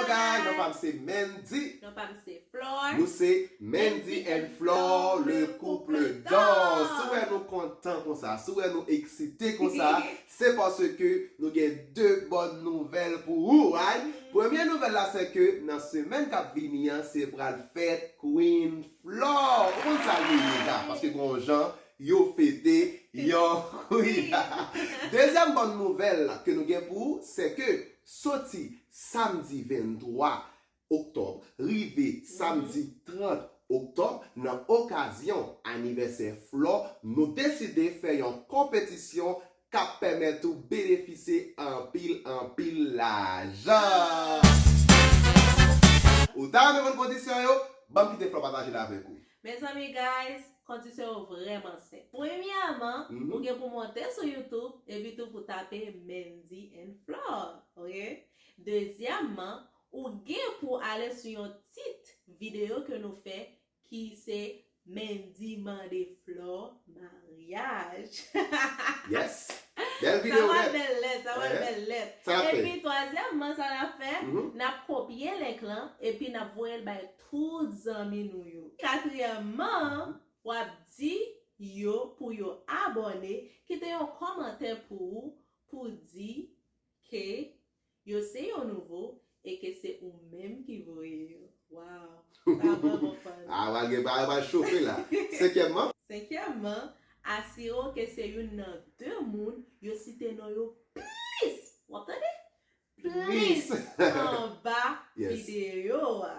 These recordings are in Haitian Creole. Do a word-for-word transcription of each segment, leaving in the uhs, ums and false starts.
Guys, non pa m se Mendy. Non pa m se Flore. Nou se Mendy and Flore, le couple d'or. Si w wè nou kontan konsa, si w wè nou eksite konsa, se paske nou gen de bòn nouvèl pou ou, right? Premye nouvèl la, se ke nan semèn k ap vini an, se pral fèt Queen Flore. Ou konn sa l ye deja, paske gon jan yo fete yon Queen. Dezyèm bòn nouvèl ke nou gen pou ou, se ke soti samdi venntwa oktòb rive samdi trant oktòb, nan okazyon anivèsè Flore, nou deside fè yon konpetisyon k ap pèmèt ou benefisye anpil, anpil lajan. Ou ta renmen konn kondisyon yo? Ban m kite Flore pataje l avèk ou. Mezanmi, guys, kondisyon yo vrèman senp. Premyèman, ou gen pou monte sou YouTube epi tou pou tape Mendy and Flore, ok? Dezyèmman, ou gen pou ale sou yon tit videyo ke nou fè ki se Mendy mande Flore maryaj. Yes! Bèl videyo nèt. Sa pral bèl lèt, sa pral bèl lèt. Sa n ap fè? Epi twazyèmman, sa n ap fè, n ap kopye link lan epi n ap voye l bay tout zanmi nou yo. Katriyèmman, w ap di yo pou yo abòne, kite yon kòmantè pou ou, pou di ke yo se yon nouvo e ke se ou menm ki voye yo. Wow! Sa vrèman funny. Ah, pral gen bagay pral chofe la. Senkyèmman? Senkyèmman, asire w ke se youn nan de moun yo site non yo plis. W ap tande? Plis anba videyo a.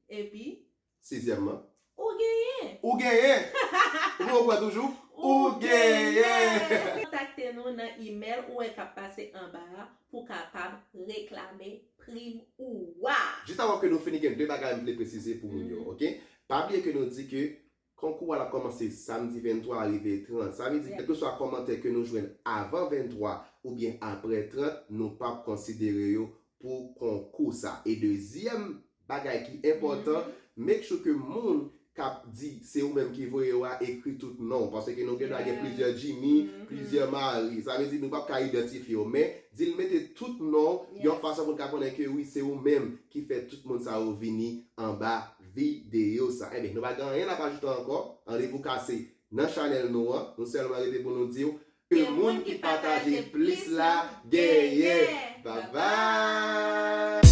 Epi, sizyèmman, ou genyen. Ou genyen! Ou poko kwè toujou? Ou genyen! Kontakte nou nan imèl ou wè k ap pase anba a pou w kapab reklame prim ou a. Jis avan ke nou fini, gen de bagay m vle presize pou moun yo, ok? Pa bliye ke nou di ke konkou a l ap kòmanse samdi venntwa rive trant. Sa vle di, kèlkeswa kòmantè ke nou jwenn avan venntwa oubyen apre trant, nou p ap konsidere yo pou konkou sa. E dezyèm bagay ki enpòtan, make sure ke moun k ap di se ou menm ki voye yo a ekri tout non w, paske nou gen dwa gen plizyè Jimmy, plizyè Marie. Sa vle di nou p ap ka idantifye yo, men di l mete tout non w yon fason pou n ka konnen ke wi, se ou menm ki fè tout moun sa yo vini anba videyo sa. Enben, nou pa gen anyen n ap ajoute ankò. Randevou kase nan chanèl nou an. Nou sèlman rete pou nou di w ke moun ki pataje plis la genyen. Bye bye!